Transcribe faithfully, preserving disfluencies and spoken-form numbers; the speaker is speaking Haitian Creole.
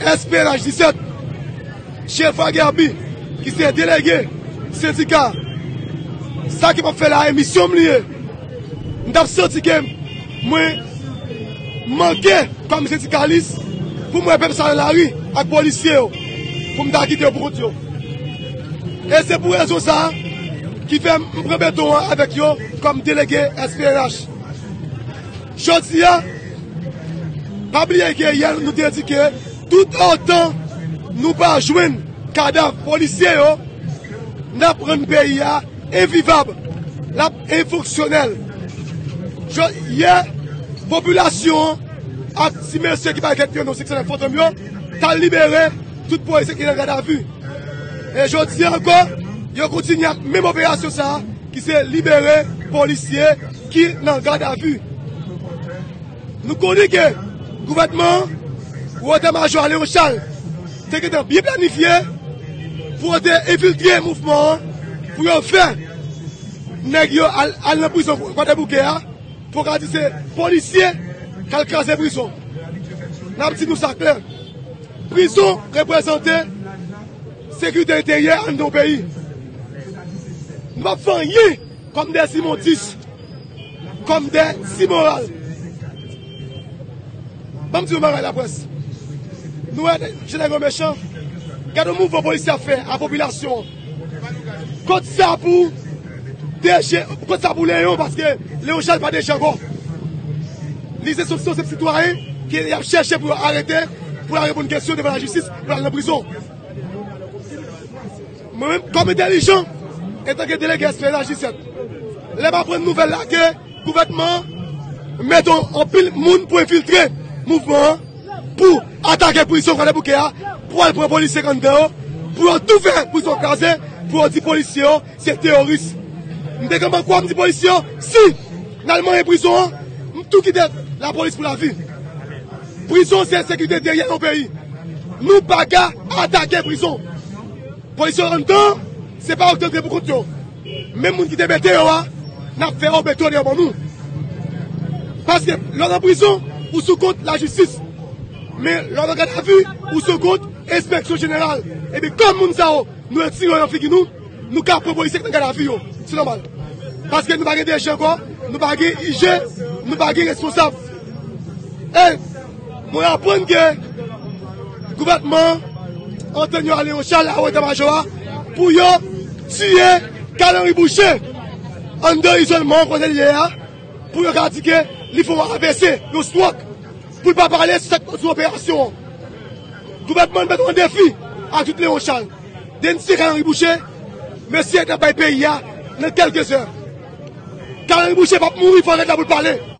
S P N H disèt, Chefra Guerby, ki se delege sendika, sa ke m ap fè la a, e misyon m li ye. M t ap santi ke mwen manke kòm sendikalis pou m wè pèp sa nan lari ak polisye yo, pou m ta kite yo pou kont yo. E se pou rezon sa a ki fè m pran beton an avèk yo kòm delege S P N H. Jodi a, pa bliye ke yè nou te di ke tout otan nou pa jwenn kadav polisye yo, n ap rann peyi a envivab, l ap enfonksyonèl. Jò-, yè, popilasyon an ak ti mesye ki bay tèt yo non six nine Fantom yo t al libere tout polisye ki nan gadavi. E jodi a ankò, yo kontinye ak menm operasyon sa a, ki se libere polisye ki nan gadavi. Nou konnen ke gouvènman an, ou eta majò a Léon Charles, te gentan byen planifye pou yo te enfiltre mouvman an, pou yo fè nèg yo al, al nan prizon Kwadèboukè a, pou yo ka di se polisye k al kraze prizon. N ap di nou sa klè. Prizon reprezante sekirite enteryè anndan yon peyi. Nou p ap fè anyen kòm dè zimondis, kòm dè zimoral. Ban m di yon bagay, laprès. Nou wè jan nèg yo mechan. Gade yon mouvman polisye ap fè a popilasyon an. Kot sa pou D G, kot sa pou Leyon, paske Leyon Chal pa D G ankò. Li se sou, sou, sitwayen ke y ap chèche pou yo arete, pou l al reponn kesyon devan lajistis, pou l al nan prizon. Mwen menm, kòm entèlijan, antanke delege S P N H disèt, lè m aprann nouvèl la ke gouvènman an mete anpil moun pou enfiltre mouvman an, pou atake prizon Kwadèboukè a, pou al pran polisye k anndan yo, pou yo tou fè prizon kraze, pou yo di polisye yo se teworis. M te gentan kwè, m di polisye yo, si n al manyen prizon an, m tou kite lapolis pou lavi. Prizon se sekirite enteryè yon peyi. Nou pa ka atake prizon. Polisye yo anndan, se pa yo ki antre pou kont yo. Menm moun ki te mete yo a, n ap fè yo mete yo deyò ban nou. Paske lè w nan prizon, ou sou kont lajistis. Men lè w nan gadavi, ou sou kont enspeksyon jeneral. Epi kòm moun sa yo, nou retire yo nan figi nou, nou ka pran polisye k nan gadavi yo. Se nòmal. Paske nou pa gen D G ankò, nou pa gen I G, nou pa gen responsab. E mwen aprann ke gouvènman an antann yo ale yon chal a eta majò a pou yo tiye Carl Henry Boucher anndan izolman an kote l ye a, pou yo ka di ke li fè yon A V C, yon stroke, pou l pa pale sou sa k sou operasyon an. Gouvènman an mete yon defi a tout Leon Chal. Denonse Carl Henry Boucher, mesye t ap bay peyi a nan kèlke zè. Carl Henry Boucher p ap mouri, fò l ret la pou l pale.